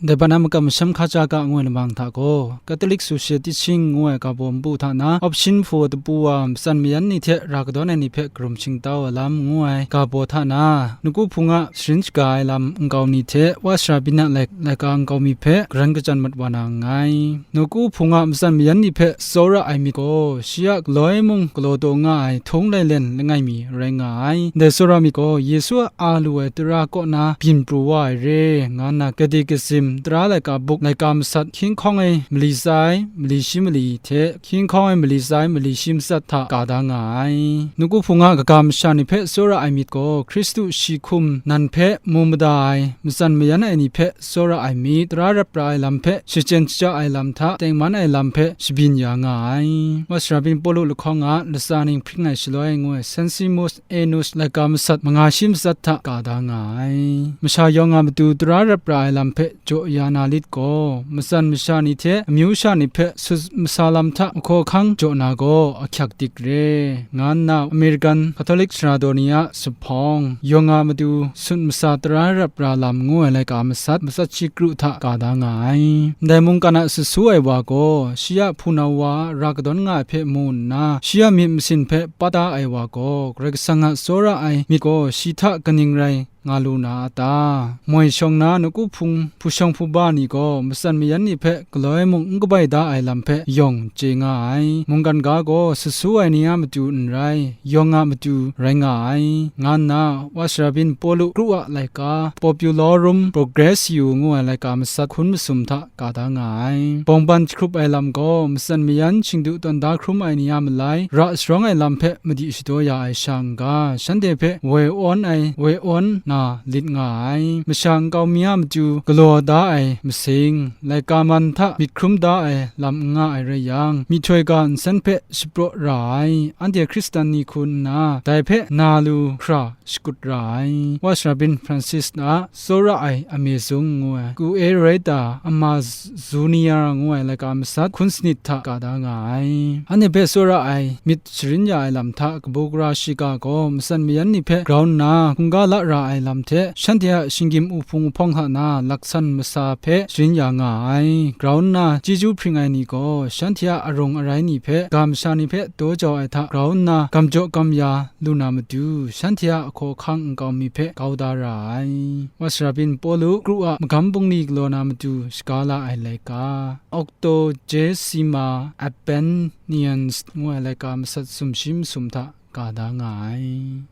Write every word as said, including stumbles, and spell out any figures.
Dai ban a makam masham hkaja ga ngu ai lamang hta gaw, Catholic Social Teaching ngu ai ga baw npu hta na, Option four tapu wa matsan mayan ni hte ra kadawn ai ni hpe karum shingtau ai lam ngu ai ga baw hta na, Nawku Hpung a sharin shaga ai lam nkau mi hte, Wa Sara Byin a lai-, laika nkau mi hpe garan kachyan mat wa na nngai. Nawku Hpung a matsan mayan ni hpe tsawra ai myit gaw, shi a galoi mung galaw taw nga ai htung lailen langai mi rai nga ai. Ndai tsawra myit gaw, Yesu a a lu ai tara kaw na byin pru wa ai re, nga nna Catechism, tara laika buk, laika masat, hkying hkawng ai mali tsa ai, mali shi mali hte, hkying hkawng ai mali tsa ai, mali shi matsat hta ka da nga ai. Nawku Hpung a kaga masha ni hpe tsawra ai myit gaw, Hkristu shi hkum nan hpe mu mada ai, matsan mayan ai ni hpe tsawra ai myit, tara rap ra ai lam hpe shachyen shaja ai lam hta tengman ai lam hpe shabyin ya nga ai. Wa Sara Byin Pawlu lahkawng a latsa ning hpring ai shaloi ngu ai, Sentimus Annus laika masat manga shi matsat hta ka da nga ai. Masha yawng a matu tara rap ra ai lam hpe jaw ya na lit gaw, matsan masha ni hte amyu sha ni hpe sut masa lam hta mahkaw hkang jaw na gaw ahkyak dik re, nga nna American Catholic sara daw ni a zuphpawng, yawng a matu sut masa tara rap ra lam ngu ai laika masat, matsat shi kru hta ka da nga ai. Ndai mungkan a sut su ai wa gaw, shi a hpunau wa a ra kadawn nga ai hpe mu nna, shi a myit masin hpe pat da ai wa gaw, Karai Kasang a tsawra ai myit gaw shi hta kaning rai nga lu na a ta? Moi shawng na Nawku Hpung hpushawng hpuba ni gaw matsan mayan ni hpe galoi mung n kabai da ai lam hpe yawng chye nga ai. Mungkan ga gaw sut su ai ni a matu n rai, yawng a matu rai nga ai, nga nna Wa Sara Byin Pawlu kru a laika, Populorum Progressio ngu ai laika masat hkun masum hta ka da nga ai. Bawngban jahkrup ai lam gaw, matsan mayan shingdu tawn da hkrum ai ni a malai, ra sharawng ai lam hpe madi shadaw ya ai sha n-ga, shanhte hpe woi awn ai, woi awn na lit nga ai. Masha nkau mi a matu galaw da ai masing, laika man hta myit hkrum da ai lam n nga ai rai yang, myihtoi ga nsen hpe shapraw ra ai, anhte Hkristan ni hku nna, dai hpe na lu hkra, shakut ra ai. Wa Sara Byin Francis a tsawra ai Amazing ngu ai, Kuereta Amazonia ngu ai laika masat hkun sanit hta ka da nga ai. Anhte hpe tsawra ai myit sharin ya ai lam hta kabu gara shiga gaw, matsan mayan ni hpe grau nna hkungga la ra ai lam hte, shanhte a shinggyim uhpung uhpawng hta na laksan masa hpe sharin ya nga ai. Grau nna chyeju hpring ai ni gaw, shanhte a arung arai ni hpe, ga masha ni hpe daw jau ai hta grau nna gam jaw gam ya lu na matu, shanhte a ahkaw ahkang nkau mi hpe kau da ra ai. Wa Sara Byin Pawlu kru a magam bungli galaw na matu shaga la ai laika, Octogesima Appenians ngu ai laika masat sumshi masum hta ka da nga ai.